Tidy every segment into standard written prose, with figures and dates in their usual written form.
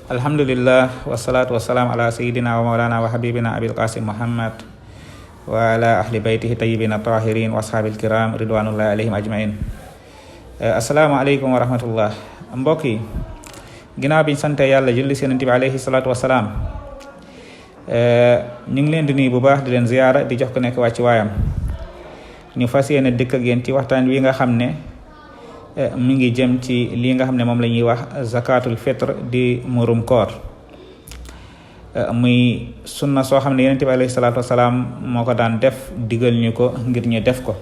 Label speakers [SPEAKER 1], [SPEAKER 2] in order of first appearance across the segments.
[SPEAKER 1] Alhamdulillah wassalatu wassalamu ala sayyidina wa maulana wa habibina abil qasim Muhammad wa ala ahli baytihi tayyibina tahirin wa ashabil kiram ridwanullahi alayhim ajmain. Asalaamaaleykum wa rahmatullah. Mbokk yi, ginnaaw biñ sante yàlla julli si Yonent bi alayhi salaatu wasalaam, ñu ngi leen di nuyu bu baax di leen ziyaara di jox ko nekk wàcci waayam. ñu fas yéene dëkk ak yéen ci waxtaan wi nga xam ne mi ngi jëm ci lii nga xam ne moom la ñuy wax zakatul fitr di murum koor, muy sunna soo xam ne Yonent bi alayhi salaatu wasalaam moo ko daan def, digal ñu ko ngir ñu def ko.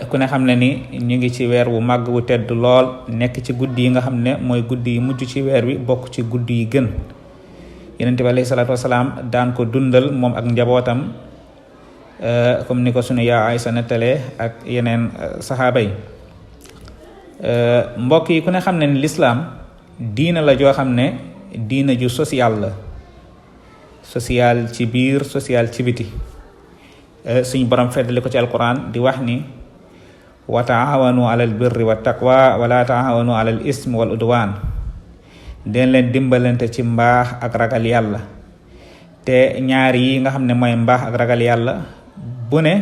[SPEAKER 1] ku ne xam ne ni ñu ngi ci weer wu màgg wu tedd lool, nekk ci guddi yi nga xam ne mooy guddi yi mujj ci weer wi, bokk ci guddi yi gën. Yonent bi alayhi salaatu wasalaam daan ko dundal moom ak njabootam, comme ni ko sunu yaa Aysa nettalee ak yeneen saxaaba yi. Mbokk yi, ku ne xam ne ni lislaam diina la joo xam ne diina ju social la, social ci biir, social ci biti. suñu borom feddali ko ci alquran di wax ni wa taawanu alal birri wa taqwa wala taawanu alal ism wal udwan, den leen dimbalante ci mbaax ak ragal yàlla. te ñaar yi nga xam ne mooy mbaax ak ragal yàlla bu ne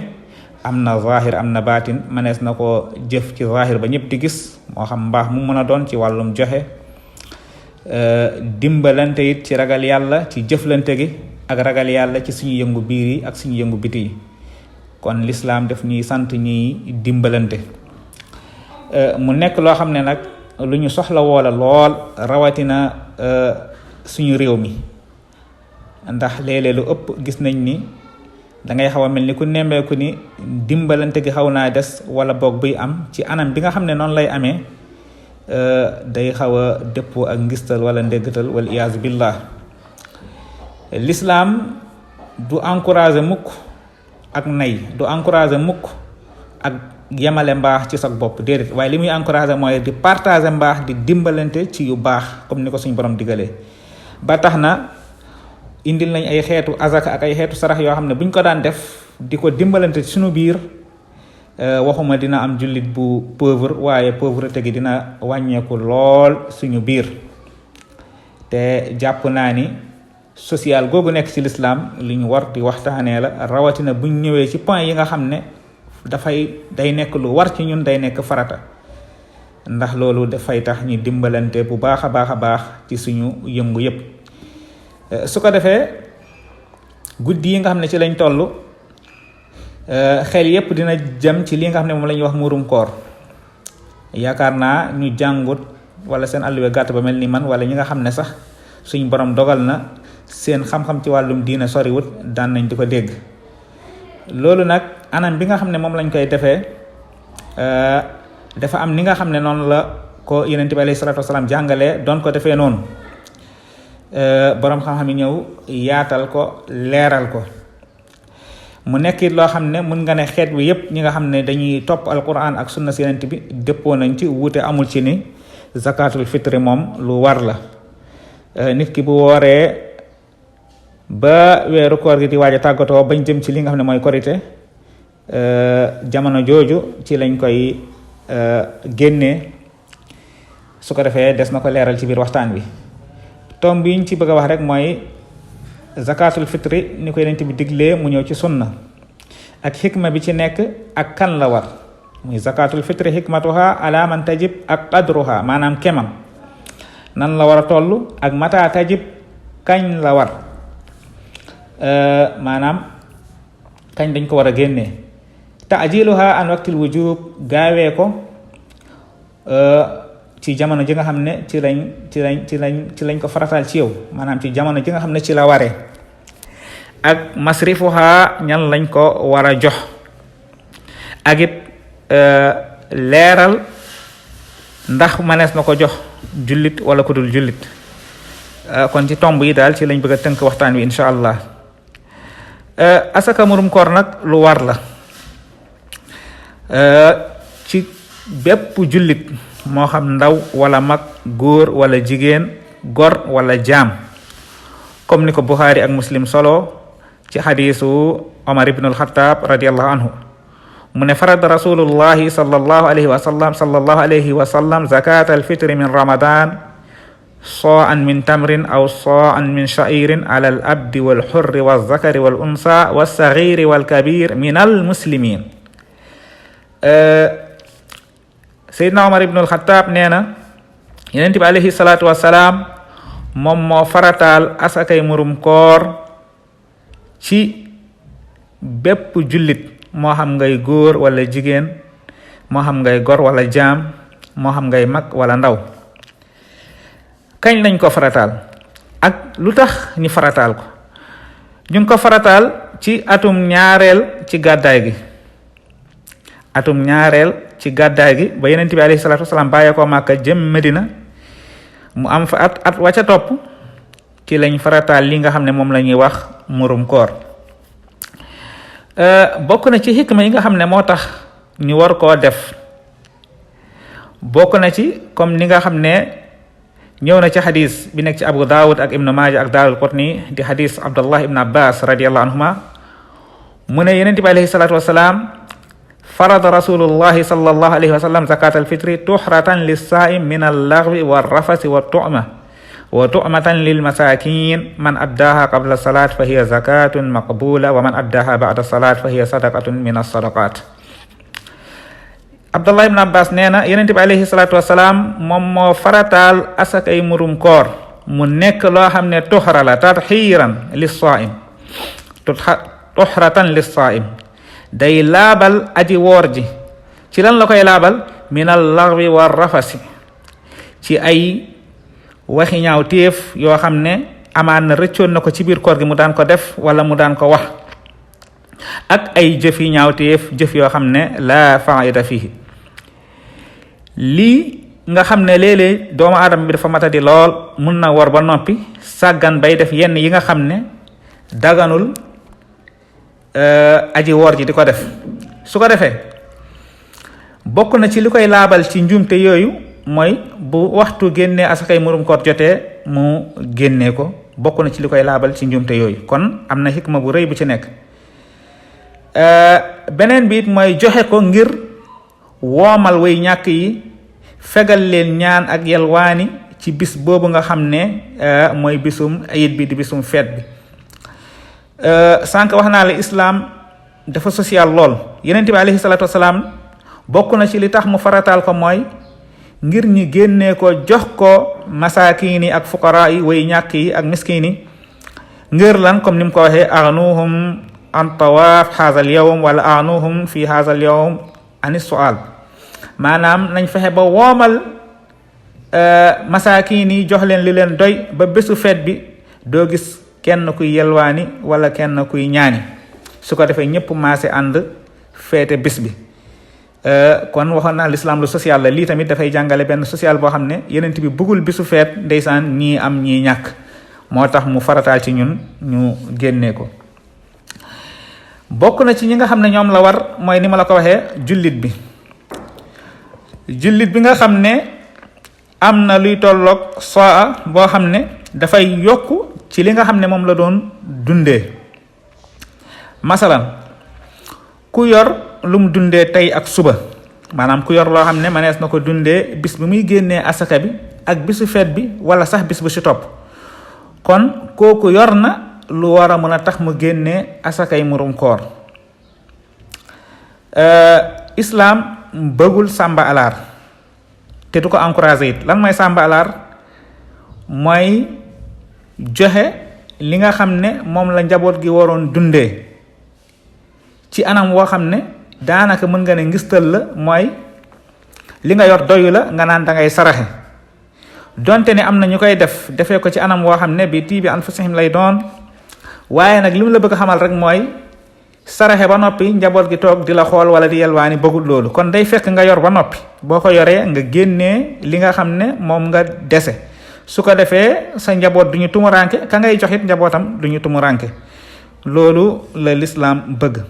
[SPEAKER 1] am na zahir am na baatin, manees na ko jëf ci zahir ba ñëpp di gis, moo xam mbaax mu mën a doon ci wàllum joxe, dimbalante it ci ragal yàlla ci jëflante gi ak ragal yàlla ci suñu yëngu biir yi ak suñu yëngu biti yi. kon lislaam def ñuy sant ñuy dimbalante. mu nekk loo xam ne nag lu ñu soxla woola lool, rawatina suñu réew mi, ndax léeg-léeg lu ëpp gis nañ ni dangay xaw a mel ni ku nemmeeku ni dimbalante gi xaw naa des, wala boog buy am ci anam bi nga xam ne noonu lay amee day xaw a dëppoo ak ngistal wala ndéggatal wal iyaazu billah. lislaam du encourager mukk ak nay, du encourager mukk ak yemale mbaax ci sa bopp, déedéet, waaye li muy encourager mooy di partager mbaax, di dimbalante ci yu baax comme ni ko suñu borom digalee. ba tax na indil nañ ay xeetu azaka ak ay xeetu sarax yoo xam ne buñ ko daan def di ko dimbalante ci suñu biir, waxuma dina am jullit bu pauvre, waaye pauvreté gi dina wàññeeku lool suñu biir. te jàpp naa ni social googu nekk ci lislaam li ñu war di waxtaanee la, rawatina buñ ñëwee ci point yi nga xam ne day nekk lu war ci ñun, day nekk farata, ndax loolu dafay tax ñu dimbalante bu baax a baax ci suñu yëngu yépp. su ko defee guddi yi nga xam ne ci lañ toll, xel yépp dina jëm ci li nga xam ne moom la ñuy wax murum koor. yaakaar naa ñu jàngut wala seen àlluwe gàtt ba mel ni man, wala ñi nga xam ne sax suñ borom dogal na seen xam-xam ci wàllum diina soriwut, daan nañ di ko dégg. loolu nag anam bi nga xam ne moom lañ koy defee dafa am ni nga xam ne noonu la ko Yonent bi alayhi salaatu wasalaam jàngalee, doon ko defee noonu. boroom xam-xam yi ñëw yaatal ko, leeral ko. mu nekkit loo xam ne mun nga ne xeet wi yépp ñi nga xam ne dañuy topp alquran ak sunna si Yonent bi dëppoo nañ ci, wuute amul ci ni zakatul fitri moom lu war la. nit ki bu wooree ba weeru koor gi di waaj a tàggatoo bañ jëm ci li nga xam ne mooy korite, jamono jooju ci lañ koy génnee. su ko defee des na ko leeral ci biir waxtaan bi. tom bi ñu ci bëgg a wax rek mooy zakatul fitri ni ko Yonent bi diglee mu ñëw ci sunna, ak xikma bi ci nekk ak kan la war. muy zakatul fitri hikmatuha ala man tajib ak qadruha, maanaam kemam nan la war a toll, ak mata tajib kañ la war, maanaam kañ dañ ko war a génnee. ta'jiluha an waqtil wujub, gaawee ko ci jamono ji nga xam ne ci lañ ko farataal ci yow, maanaam ci jamono ji nga xam ne ci la waree. ak masrifuha, ñan lañ ko war a jox. ak it leeral ndax manees na ko jox jullit wala ku dul jullit. kon ci tomb yi daal ci lañ bëgg a tënk waxtaan wi insha allah. asaka murum koor nag lu war la ci bépp jullit, moo xam ndaw wala mag, góor wala jigéen, gor wala jaam, comme ni ko Buxaari ak Muslim solo ci xadiisu Omar ibn al-Khattab radiyallahu anhu. mu ne farada rasulullahi sallallahu alayhi wa sallam zakat al fitri min ramadan sa'an min tamrin aw sa'an min sha'irin ala al abdi wal hurri wal zakari wal unsa wal saghiri wal kabir min al muslimin. Seydina Omar ibnul Xattaab nee na Yonent bi alayhi salaatu wassalaam moom moo farataal asakay murum koor ci bépp jullit, moo xam ngay góor wala jigéen, moo xam ngay gor wala jaam, moo xam ngay mag wala ndaw. kañ lañ ko farataal ak lu tax ñu farataal ko? ñu ngi ko farataal ci atum ñaareel ci gàddaay gi. atum ñaareel ci gàddaay gi ba Yonent bi alayhi salaatu wasalaam bàyyee ko Màkka jëm Medina, mu am fa at wa ca topp ci lañ farataal li nga xam ne moom la ñuy wax murum koor. bokk na ci xikma yi nga xam ne moo tax ñu war koo def, bokk na ci comme ni nga xam ne ñëw na ci xadis bi nekk ci Abu Daawud ak Ibnu Maaja ak Daarul Qutni di xadis Abdullah ibn Abbas radiyallahu anhuma, mu ne Yonent bi alayhi salaatu wasalaam farada rasulullahi sallallahu alayhi wa sallam zakat alfitri tuhratan lissaim min allaghwi warrafasi wa tu'matan lil masakin man addaha qabla salat fa hiya zakatun maqbula wa man addaha ba'da salat fa hiya sadaqatun min as-sadaqat. Abdullah ibn Abbas nee na Yonent bi alayhi salatu wasalaam moom moo farataal asakay murum koor mu nekk loo xam ne tuxra la tatxiiran lissaim, tuxratan lissaim, day laabal aji woor ji. ci lan la koy laabal? minal laghwi war rafasi, ci ay waxi ñaaw téef yoo xam ne amaan na rëccoon na ko ci biir koor gi mu daan ko def wala mu daan ko wax, ak ay jëf yi ñaaw téef, jëf yoo xam ne la faida fihi. lii nga xam ne léeg-léeg doomu aadama bi dafa matadi lool, mun na war ba noppi sàggan bay def yenn yi nga xam ne daganul aji woor ji di ko def. su ko defee bokk na ci li koy laabal ci njuumte yooyu mooy bu waxtu génnee asakay murum koor jotee mu génnee ko, bokk na ci li koy laabal ci njuumte yooyu. kon am na xikma bu rëy bu ci nekk. beneen bi it mooy joxe ko ngir woomal way ñàkk yi, fegal leen ñaan ak yalwaani ci bis boobu nga xam ne mooy bisum ayit bi di bisum feet bi. sànq wax naa la islaam dafa social lool. Yonent bi alayhi salaatu wasalaam bokk na ci li tax mu farataal ko mooy ngir ñi génnee ko jox ko masaakiin yi ak fuqaraa yi, way ñàkk yi ak miskiin yi. ngir lan? comme ni mu ko waxee agnuhum an tawaaf haazal yawm wala agnuhum fi haazal yawm ani su'aal, maanaam nañ fexe ba woomal masaakiin yi, jox leen li leen doy ba bésu feet bi doo gis kenn kuy yelwaani wala kenn kuy ñaani. su ko defee ñëpp maase ànd feete bis bi. kon waxoon naa lislaam lu social la. lii tamit dafay jàngale benn social boo xam ne Yonent bi bëggul bisu feet ndeysaan ñii am ñii ñàkk, moo tax mu farataal ci ñun ñu génnee ko. bokk na ci ñi nga xam ne ñoom la war mooy ni ma la ko waxee jullit bi. jullit bi nga xam ne am na luy tolloog saa boo xam ne dafay yokk ci li nga xam ne moom la doon dundee. masalan ku yor lu mu dundee tey ak suba, maanaam ku yor loo xam ne manees na ko dundee bis bi muy génnee asaka bi ak bisu feet bi wala sax bis bu ci topp, kon kooku yor na lu war a mën a tax mu génnee asakay murum koor. islaam bëggul sàmba alaar te du ko encouragé it. lan mooy sàmba alaar? mooy joxe li nga xam ne moom la njaboot gi waroon dundee ci anam woo xam ne daanaka mën nga ne ngistal la. mooy li nga yor doyu la nga naan da ngay saraxe, donte ne am na ñu koy defee ko ci anam woo xam ne bi tiibi anfusihim lay doon. waaye nag li mu la bëgg a xamal rek mooy saraxe ba noppi njaboot gi toog di la xool wala di yelwaani bëggul loolu. kon day fekk nga yor ba noppi, boo ko yoree nga génnee li nga xam ne moom nga dese. su ko defee sa njaboot du ñu tumuranke, ka ngay joxit njabootam du ñu tumuranke. loolu la lislaam bëgg.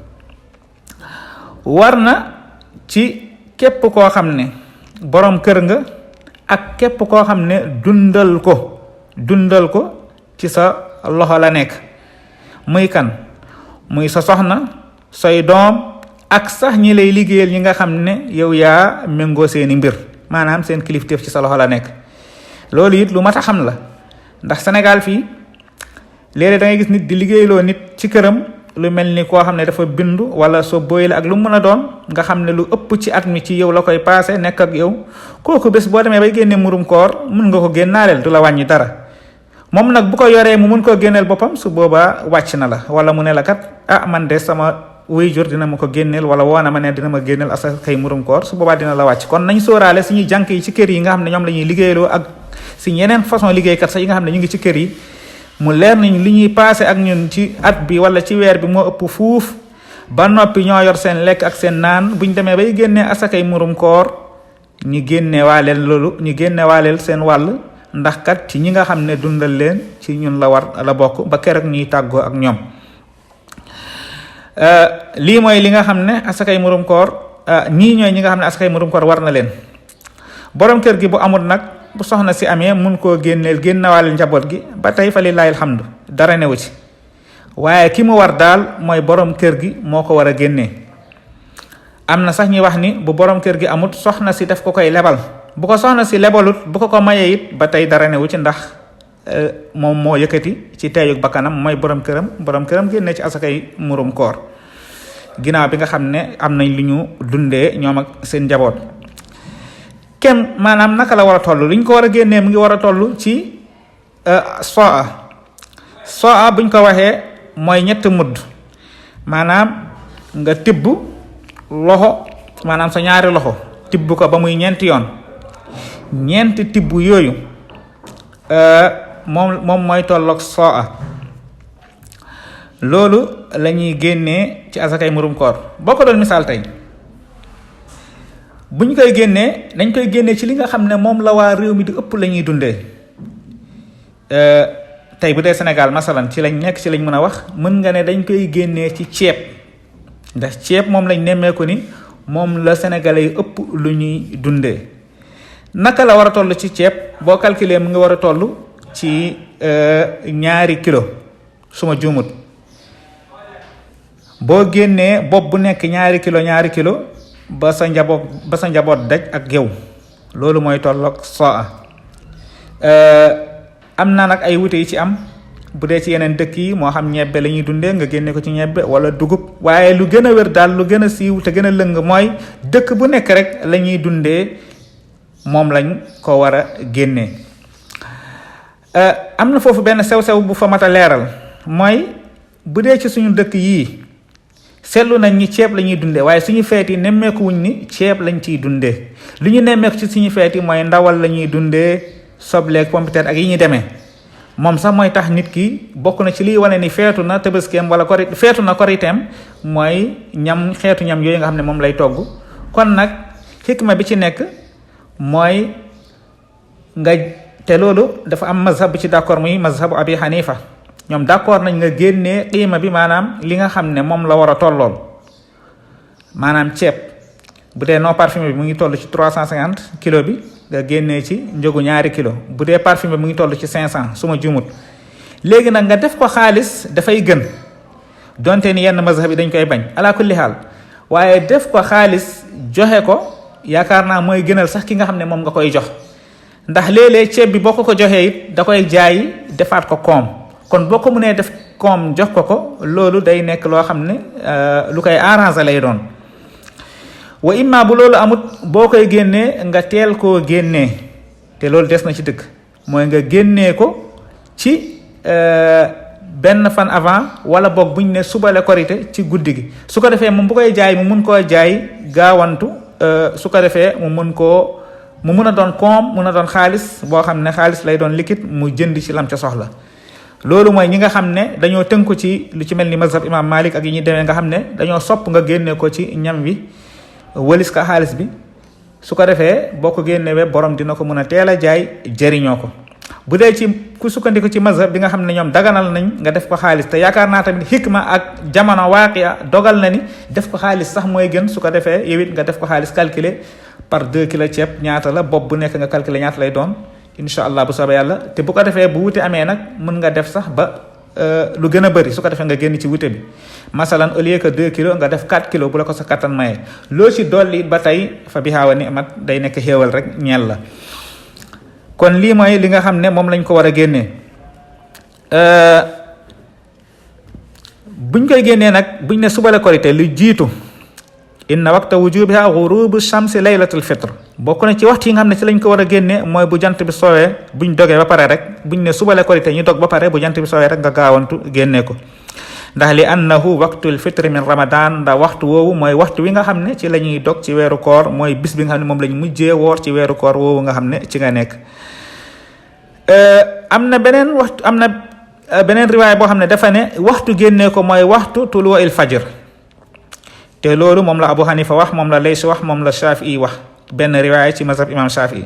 [SPEAKER 1] war na ci képp koo xam ne boroom kër nga ak képp koo xam ne dundal ko ci sa loxo la nekk. muy kan? muy sa soxna, say doom, ak sax ñi lay liggéeyal ñi nga xam ne yow yaa méngoo seeni mbir, maanaam seen kilifteef ci sa loxo la nekk. loolu it lu mat a xam la ndax Sénégal fii léeg-léeg da ngay gis nit di liggéeyloo nit ci këram lu mel ni koo xam ne dafa bindu wala soo boy la ak lu mën a doon nga xam ne lu ëpp ci at mi ci yow la koy passé nekk ak yow kooku bés boo demee bay génne murum koor mun nga ko génnaaleel du la wàññi dara moom nag bu ko yoree mu mun koo génneel boppam su boobaa wàcc na la wala mu ne la kat man de sama waajur dina ma ko génneel wala woona ma ne dina ma génneel asakay murum koor su boobaa dina la wàcc kon nañ sóoraale suñuy jànk yi ci kër yi nga xam ne ñoom la ñuy liggéeyloo ak si yeneen façon liggéeykat sax yi nga xam ne ñu ngi ci kër yi mu leer nañ li ñuy passé ak ñun ci at bi wala ci weer bi moo ëpp fuuf ba noppi ñoo yor seen lekk ak seen naan buñ demee bay génnee asakay murum koor ñu génne waaleel loolu ñu génne waaleel seen wàll ndax kat ci ñi nga xam ne dundal leen ci ñun la war la bokk ba keroog ñuy tàggoo ak ñoom lii mooy li nga xam ne asakay murum koor ñii ñooy ñi nga xam ne asakay murum koor war na leen borom kër gi bu amul nag bu soxna si amee mun koo génnewaale njaboot gi ba tey fa lillahi alhamdu dara newu ci waaye ki mu war daal mooy borom kër gi moo ko war a génnee am na sax ñuy wax ni bu borom kër gi amut soxna si daf ko koy lebal bu ko soxna si lebalut bu ko mayee it ba tey dara newu ci ndax moom moo yëkkati ci teeyug bakkanam mooy borom këram génne ci asakay murum koor ginnaaw bi nga xam ne am nañ lu ñu dundee ñoom ak seen njaboot kem maanaam naka la war a toll li ñu ko war a génnee mu ngi war a toll ci soa buñ ko waxee mooy 3 mudd maanaam nga tibb loxo maanaam sa ñaari loxo tibb ko ba muy 4 yoon 4 tibb yooyu moom mooy tolloog soa loolu la ñuy génnee ci asakay murum koor boo ko doon misaal tey bu ñu koy génnee dañ koy génnee ci li nga xam ne moom la waa réew mi di ëpp la ñuy dundee tey bu dee Sénégal masalan ci lañ nekk ci lañ mën a wax mën nga ne dañ koy génnee ci ceeb ndax ceeb moom lañ nemmeeku ni moom la sénégalais yi ëpp lu ñuy dundee naka la war a toll ci ceeb boo calculer mu ngi war a toll ci 2 kilo suma juumut boo génnee bopp bu nekk 2 kilo ba sa njaboot daj ak yow loolu mooy tolloog soa am na nag ay wute yi ci am bu dee ci yeneen dëkk yi moo xam ñebbe la ñuy dundee nga génne ko ci ñebbe wala dugub waaye lu gën a wér daal lu gën a siiw te gën a lëng mooy dëkk bu nekk rek la ñuy dundee moom lañ ko war a génnee am na foofu benn sew-sew bu fa mat a leeral mooy bu dee ci suñu dëkk yii seetlu nañ ni ceeb la ñuy dundee waaye suñu feet yi nemmeeku wuñ ni ceeb lañ ciy dundee li ñu nemmeeku ci suñu feet yi mooy ndawal la ñuy dundee sobleeg pompiteer ak yi ñuy demee moom sax mooy tax nit ki bokk na ci liy wane ni feetu na tëbaskeem wala feetu na koriteem mooy xeetu ñam yooyu nga xam ne moom lay togg kon nag xikma bi ci nekk mooy te loolu dafa am mazhab bi ci d'accord muy mazhabu abi hanifa ñoom d'accord nañ nga génnee qiima bi maanaam li nga xam ne moom la war a tollool maanaam ceeb bu dee non parfumé bi mu ngi toll ci 350 kilo bi nga génnee ci njëgu 2 kilo bu dee parfumé bi mu ngi toll ci 500 su ma jumut léegi nag nga def ko xaalis dafay gën donte ni yenn mazhab yi dañ koy bañ ala kulli xaal waaye def ko xaalis joxe ko yaakaar naa mooy gënal sax ki nga xam ne moom nga koy jox ndax léeg-léeg ceeb bi boo ko joxee it da koy jaay defaat ko koom kon boo ko mënee def koom jox ko loolu day nekk loo xam ne lu koy arranger lay doon wa imma bu loolu amut boo koy génnee nga teel koo génnee te loolu des na ci dëkk mooy nga génnee ko ci benn fan avant wala boog buñ ne suba la korite ci guddi gi su ko defee moom bu koy jaay mu mun koo jaay gaawantu su ko defee mu mun a doon koom mun a doon xaalis boo xam ne xaalis lay doon liquide mu jënd ci lam ca soxla loolu mooy ñi nga xam ne dañoo tënku ci lu ci mel ni mazhab imam Malik ak yi ñuy demee nga xam ne dañoo sopp nga génne ko ci ñam wi wëlis ka xaalis bi su ko defee boo ko génnewee borom dina ko mun a teel a jaay jëriñoo ko bu dee ci ku sukkandiku ci mazhab bi nga xam ne ñoom daganal nañ nga def ko xaalis te yaakaar naa tamit xikma ak jamono waaqiya dogal na ni def ko xaalis sax mooy gën su ko defee yow it nga def ko xaalis calculer par 2 kilo ceeb ñaata la bopp bu nekk nga calculer ñaata lay doon incha allah bu soobee yàlla te bu ko defee bu wute amee nag mën nga def sax ba lu gën a bëri su ko defee nga génn ci wute bi masalan au lieu que 2 kilos nga def 4 kilos bu la ko sa kattan maye loo ci dolli ba tey fa bi xaawa ni amat day nekk xéewal rek ñeel la kon lii mooy li nga xam ne moom lañ ko war a génnee. buñ koy génnee nag buñ ne suba la korite lu jiitu inna waqta wujubiha ghurubu shamsi laylatul fitr bokk na ci waxtu yi nga xam ne ci lañ ko war a génnee mooy bu jant bi soowee buñ dogee ba pare rek buñ ne suba la korite ñu dog ba pare bu jant bi soowee rek nga gaawantu génnee ko ndax li annahu waqtul fitri min ramadan ndax waxtu woowu mooy waxtu wi nga xam ne ci la ñuy dog ci weeru koor mooy bis bi nga xam ne moom lañ mujjee woor ci weeru koor woowu nga xam ne ci nga nekk. am na beneen riwaay boo xam ne dafa ne waxtu génnee ko mooy waxtu tuluu il fajr te loolu moom la Abu Hanifa wax moom la Lays wax moom la Shafii wax benn riwaay ci mazhab imam Shafii.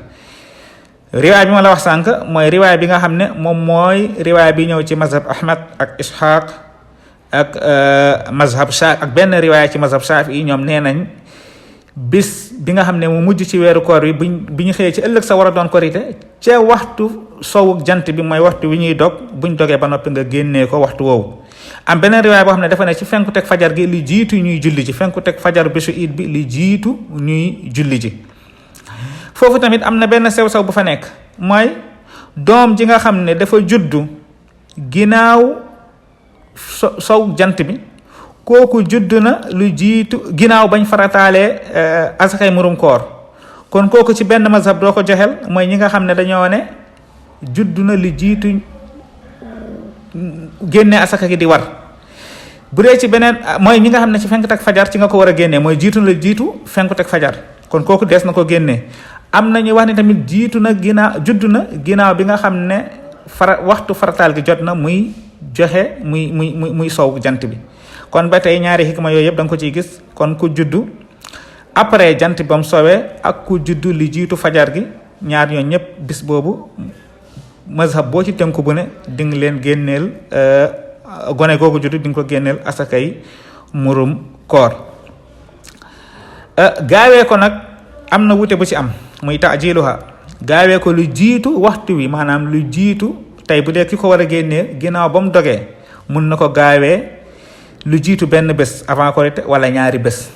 [SPEAKER 1] riwaay bi ma la wax sànq mooy riwaay bi nga xam ne moom mooy riwaay bi ñëw ci mazhab Ahmad ak Ishaq ak mazhab Shafii ak benn riwaay ci mazhab Shafii ñoom nee nañ bis bi nga xam ne mu mujj ci weeru koor bi ñu xëyee ci ëllëg sa war a doon korite ca waxtu sowu jant bi mooy waxtu wi ñuy dog buñ dogee ba noppi nga génnee ko waxtu woowu. am beneen riwaay boo xam ne dafa ne ci fenku teg fajar gi li jiitu ñuy julli ji fenku teg fajar bésu iid bi li jiitu ñuy julli ji. foofu tamit am na benn sew-sew bu fa nekk mooy doom ji nga xam ne dafa juddu ginnaaw sow jant bi kooku judd na lu jiitu ginnaaw bañ farataalee asakay murum koor kon kooku ci benn mazhab doo ko joxel mooy ñi nga xam ne dañoo ne judd na lu jiitu génne asaka gi di war. bu dee ci beneen mooy ñi nga xam ne ci fenk teg fajar ci nga ko war a génnee mooy jiitu na jiitu fenku teg fajar kon kooku dees na ko génnee. am na ñu wax ne tamit jiitu na ginnaaw judd na ginnaaw bi nga xam ne waxtu farataal gi jot na muy joxe muy sow jant bi. kon ba tey ñaari xikma yooyu yëpp da nga ko ciy gis kon ku juddu après jant ba mu soowee ak ku juddu li jiitu fajar gi ñaar ñooñu ñëpp bis boobu mazhab boo ci tënku bu ne di nga leen génneel gone googu juddu di nga ko génneel asakay murum koor. gaawee ko nag am na wute bu ci am muy taajiluha gaawee ko lu jiitu waxtu wi maanaam lu jiitu tey bu dee ki ko war a génnee ginnaaw ba mu dogee mun na ko gaawee lu jiitu benn bés avant korite wala ñaari bés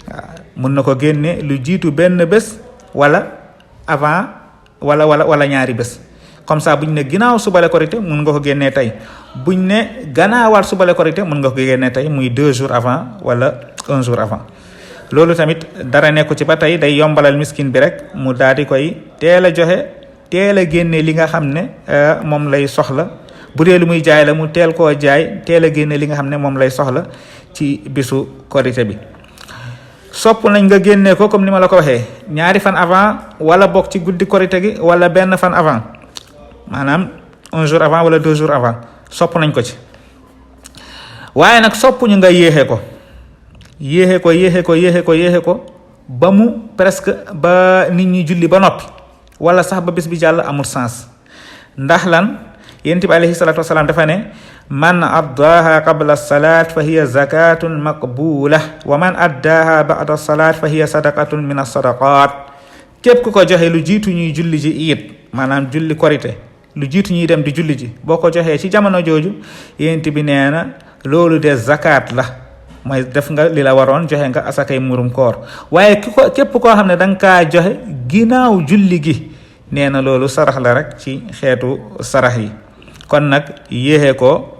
[SPEAKER 1] waaw mun na ko génne lu jiitu benn bés wala avant wala ñaari bés comme ça buñ ne ginnaaw subale korite mun nga ko génnee tey buñ ne gannaawal subale korite mun nga ko génnee tey muy 2 jours avant wala 1 jour avant. loolu tamit dara nekku ci ba tey day yombalal miskin bi rek mu daal di koy teel a joxe teel a génne li nga xam ne moom lay soxla. bu dee lu muy jaay la mu teel koo jaay teel a génne li nga xam ne moom lay soxla ci bisu korite bi. sopp nañ nga génnee ko comme ni ma la ko waxee ñaari fan avant wala bokk ci guddi korite gi wala benn fan avant maanaam 1 jour avant wala 2 jours avant sopp nañ ko ci. waaye nag sopp ñu nga yéexe ko ba mu presque ba nit ñi julli ba noppi wala sax ba bis bi jàll amul sens. ndax lan yonent bi alayhi salaatu wasalaam dafa ne man addaaha qabla salaat fa hiya zakatun maqbula wa man addaaha ba'da salaat fa hiya sadaqatun min as-sadaqat. képp ku ko joxe lu jiitu ñuy julli ji iid maanaam julli korite lu jiitu ñuy dem di julli ji boo ko joxee ci jamono jooju yonent bi nee na loolu de zakat la mooy def nga li la waroon joxe nga asakay murum koor. waaye képp koo xam ne da nga kaa joxe ginnaaw julli gi nee na loolu sarax la rek ci xeetu sarax yi. kon nag yéexee ko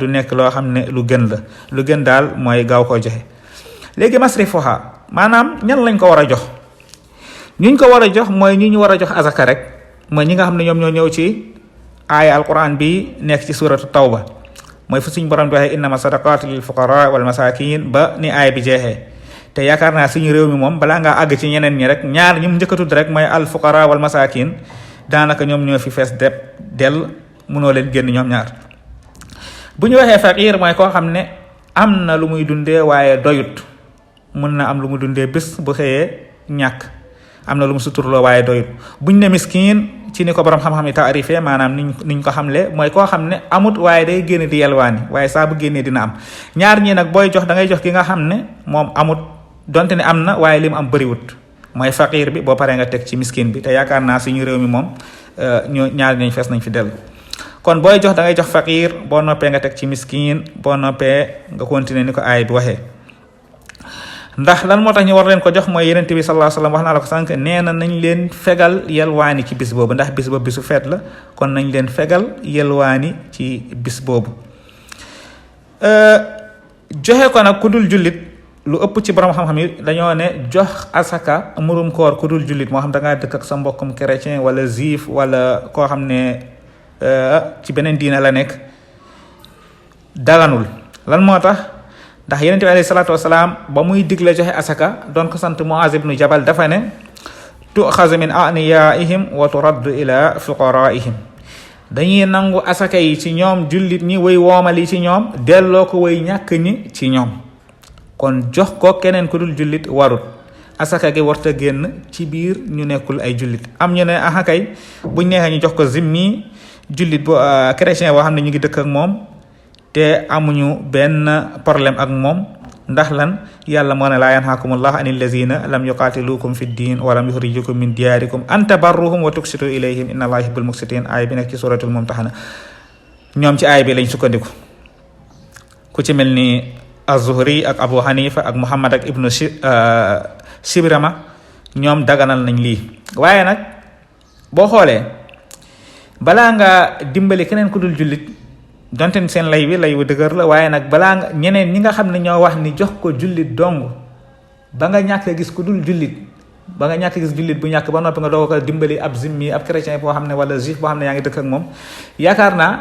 [SPEAKER 1] du nekk loo xam ne lu gën la lu gën daal mooy gaaw koo joxe. léegi masrifuha maanaam ñan lañ ko war a jox ñuñ ko war a jox mooy ñi ñu war a jox azaka rek mooy ñi nga xam ne ñoom ñoo ñëw ci aaya alquran bi nekk ci suratu tawba mooy fu suñ borom di waxee innama sadaqatu lil fuqara wal masakin ba ni aaya bi jeexee. te yaakaar naa suñu réew mi moom balaa ngaa àgg ci ñeneen ñi rek ñaar ñu njëkk a tudd rek mooy al fuqara wal masakin daanaka ñoom ñoo fi fees del mënoo leen génn ñoom ñaar. bu ñu waxee faqir mooy koo xam ne am na lu muy dundee waaye doyut mun na am lu mu dundee bés bu xëyee ñàkk am na lu mu suturloo waaye doyut. buñ ne miskin ci ni ko borom xam-xam yi taarifee maanaam niñ ko xamle mooy koo xam ne amut waaye day génn di yelwaani waaye saa bu génnee dina am. ñaar ñi nag booy jox da ngay jox ki nga xam ne moom amut donte ne am na waaye li mu am bëriwut mooy faqir bi boo paree nga teg ci miskin bi te yaakaar naa suñu réew mi moom ñaar ñooñu fees nañ fi dellu. kon booy jox da ngay jox faqir boo noppee nga teg ci miskin boo noppee nga continuer ni ko aay bi waxee. ndax lan moo tax ñu war leen ko jox mooy Yonent bi sallallahu alayhi wa sallam wax naa la ko sànq nee na nañ leen fegal yelwaani ci bis boobu ndax bis boobu bisu feet la kon nañ leen fegal yelwaani ci bis boobu. joxe ko nag ku dul jullit lu ëpp ci borom xam-xam yi dañoo ne jox asaka murum koor ku dul jullit moo xam da ngaa dëkk ak sa mbokkum chrétien wala juif wala koo xam ne ci beneen diine la nekk daganul. lan moo tax ndax Yonent bi alayhi salaatu wasalaam ba muy digle joxe asaka doon ko sant Muaz ibnu Jabal dafa ne tuxazu min agniyaihim wa turaddu ila fuqaraihim, dañuy nangu asaka yi ci ñoom jullit ñi way woomal yi ci ñoom delloo ko way ñàkk ñi ci ñoom. kon jox ko keneen ku dul jullit warut. asaka gi warta génn ci biir ñu nekkul ay jullit. am ñu ne kay buñ neexee ñu jox ko zimmi jullit bu chrétien boo xam ne ñu ngi dëkk ak moom te amuñu benn problème ak moom ndax lan yàlla moo ne laa yanhaakumullahu anil lazina lam yuqatilukum fi ddin wa lam yukhrijukum min diyarikum an tabarruhum wa tuqsitu ilayhim inna allaha yuhibbul muqsitin aay bi nekk ci suratul mumtahana. ñoom ci aay bi lañ sukkandiku. ku ci mel ni az-Zuhri ak Abu Hanifa ak Muhammad ak ibnu Sibrama ñoom daganal nañ lii. waaye nag boo xoolee balaa nga dimbali keneen ku dul jullit donte seen lay wi lay wu dëgër la, waaye nag balaa nga ñeneen ñi nga xam ne ñoo wax ni jox ko jullit dong ba nga ñàkk gis ku dul jullit ba nga ñàkk gis jullit bu ñàkk ba noppi nga doog ko dimbali ab zimmi ab chrétien boo xam ne wala juif boo xam ne yaa ngi dëkk ak moom. yaakaar naa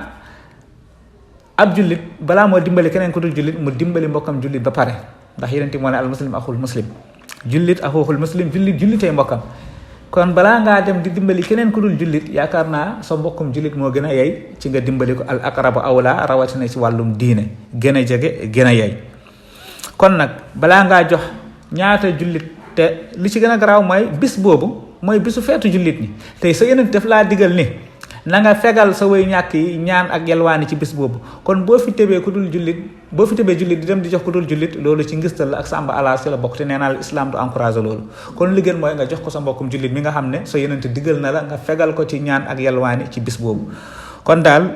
[SPEAKER 1] ab jullit balaa moo dimbali keneen ku dul jullit mu dimbali mbokkam jullit ba pare ndax Yonent moo ne al muslim axul muslim, jullit axuxul muslim, jullitee mbokkam. kon balaa ngaa dem di dimbali keneen ku dul jullit yaakaar naa sa mbokkum jullit moo gën a yey ci nga dimbali ko al aqrabu awla rawatina ci wàllum diine gën a jege gën a yey. kon nag balaa ngaa jox ñaata jullit te li ci gën a garaaw mooy bis boobu mooy bisu feetu jullit ñi tey sa Yonent daf laa digal ni na nga fegal sa way ñàkk yi ñaan ak yelwaani ci bis boobu. kon boo fi tëbee ku dul jullit boo fi tëbee jullit di dem di jox ku dul jullit loolu ci ngistal la ak sàmba ala si la bokk te nee naa la islam du encouragé loolu. kon li gën mooy nga jox ko sa mbokkum jullit mi nga xam ne sa Yonent digal na la nga fegal ko ci ñaan ak yelwaani ci bis boobu. kon daal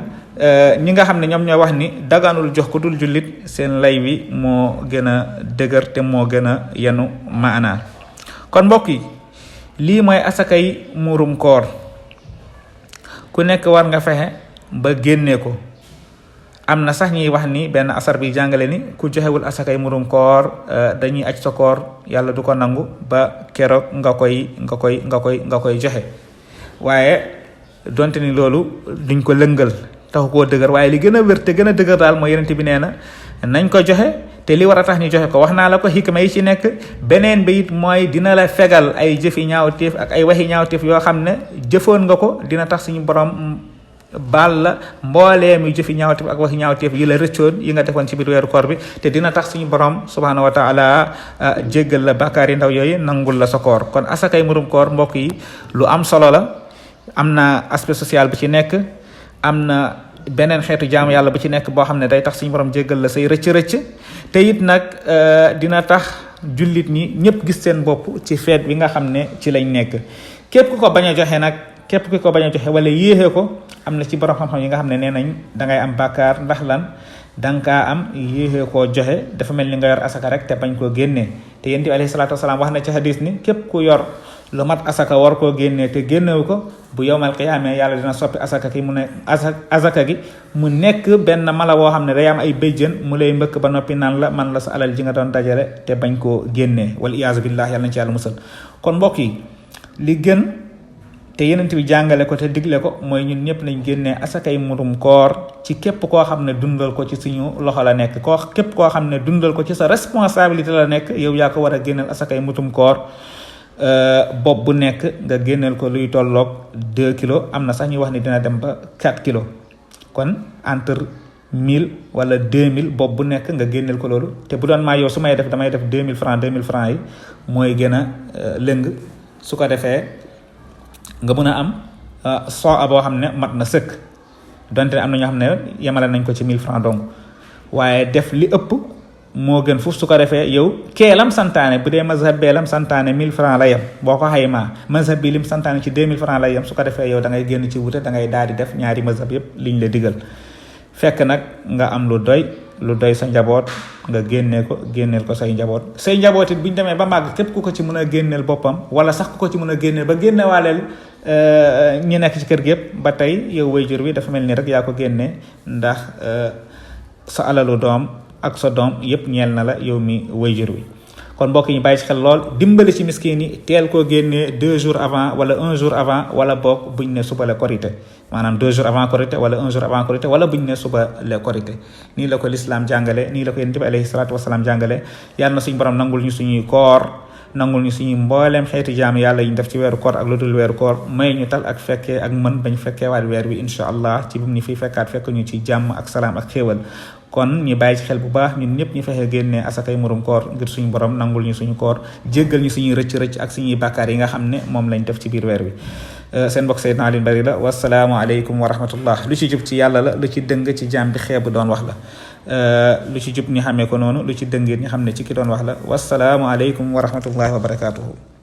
[SPEAKER 1] ñi nga xam ne ñoom ñoo wax ni daganul jox ku dul jullit seen lay wi moo gën a dëgër te moo gën a yenu maanaa. kon mbokk yi lii mooy asakay muurum koor. ku nekk war nga fexe ba génnee ko. am na sax ñuy wax ni benn asar bi jàngale ni ku joxewul asakay murum koor dañuy aj sa koor yàlla du ko nangu ba keroog nga koy joxe. waaye donte ni loolu duñ ko lëngal taxu koo dëgër, waaye li gën a wér te gën a dëgër daal mooy Yonent bi nee na nañ ko joxe. te li war a tax ñu joxe ko wax naa la ko xikma yi ci nekk. beneen bi it mooy dina la fegal ay jëfi ñaawteef ak ay waxi ñaawteef yoo xam ne jëfoon nga ko dina tax suñu borom baal la mboolee muy jëfi ñaawteef ak waxi ñaawteef yi la rëccoon yi nga defoon ci biir weeru koor bi te dina tax suñu borom subhaanahu wa taala jéggal la bàkkaar yi ndaw yooyu nangul la sa koor. kon asakay murum koor mbokk yi lu am solo la. am na aspect social bu ci nekk, am na beneen xeetu jaamu yàlla bu ci nekk boo xam ne day tax suñu borom jéggal la say rëcc-rëcc te it nag dina tax jullit ñi ñëpp gis seen bopp ci feet bi nga xam ne ci lañ nekk. képp ku ko bañ a joxe nag képp ku ko bañ a joxe wala yéexee ko am na ci borom xam-xam yi nga xam ne nee nañ dangay am bàkkaar ndax lan danga kaa am yéexee koo joxe dafa mel ni nga yor asaka rek te bañ koo génnee. te Yonent bi alayhi salaatu wasalaam wax na ci hadis ni képp ku yor lu mat asaka war koo génnee te génnewu ko bu yowmal qiyaama yàlla dina soppi asaka gi mu nekk benn mala boo xam ne day am ay béjjën mu lay mbëkk ba noppi naan la man la sa alal ji nga doon dajale te bañ koo génnee wal iyaazu billah yàlla nañ ci yàlla musal. kon mbokk yi li gën te Yonent bi jàngale ko te digle ko mooy ñun ñëpp nañ génnee asakay murum koor ci képp koo xam ne dundal ko ci suñu loxo la nekk. képp koo xam ne dundal ko ci sa responsabilité la nekk yow yaa ko war a génneel asakay mutum koor. bopp bu nekk nga génneel ko luy tolloog 2 kilos am na sax ñuy wax ni dina dem ba 4 kilos. kon entre 1000 wala 2000 bopp bu nekk nga génneel ko loolu te bu doon maa yow su may def damay def 2000 francs yi mooy gën a lëng su ko defee nga mën a am soo boo xam ne mat na sëkk donte am na ñoo xam ne yemale nañ ko ci 1000 francs donc waaye def li ëpp moo gën foofu su ko defee yow keelam santaane bu dee mazhab beelam santaane 1000 francs la yem boo ko xaymaa mazhab bi lim santaane ci 2000 francs la yem su ko defee yow da ngay génn ci wute da ngay daal di def ñaari mazhab yëpp liñ la digal fekk nag nga am lu doy sa njaboot nga génneel ko say njaboot it buñ demee ba màgg képp ku ko ci mën a génneel boppam wala sax ku ko ci mën a génneel ba génnewaaleel ñi nekk ci kër gi yëpp ba tey yow wayjur bi dafa mel ni rek yaa ko génne ndax sa alalu doom ak sa doom yëpp ñeel na la yow mi wayjur wi. kon mbokk yi bàyyi ci xel lool dimbali ci miskin yi teel koo génnee 2 jours avant wala 1 jour avant wala boog buñ ne suba la korité maanaam 2 jours avant korité wala 1 jour avant korité wala buñ ne suba la korité nii la ko lislaam jàngale nii la ko yonent bi alayhi salaatu wasalaam jàngale. yàlla na suñu borom nangul ñu suñuy koor nangul ñu suñuy mbooleem xeeti jaam yàlla yi ñu def ci weeru koor ak lu dul weeru koor may ñu tal ak fekkee ak mën bañ fekkee waat weer wi incha allah ci bu ñu fiy fekkaat fekk ñu ci jàmm ak salaam ak xéewal. kon ñu bàyyi ci xel bu baax ñun ñëpp ñu fexe génnee asakay murum koor ngir suñu borom nangul ñu suñu koor jéggal ñu suñuy rëcc ak suñuy bàkkaar yi nga xam ne moom lañ def ci biir weer wi. seen mbokk Seydina Alioune Bari la wasalaamu aleykum wa rahmatullah. lu ci jub ci yàlla la lu ci dëng ci jaam bi xeebu doon wax la lu ci jub ñu xamee ko noonu lu ci dëngeen ñu xam ne ci ki doon wax la wasalaamu aleykum wa rahmatullahi wa barakatuhu.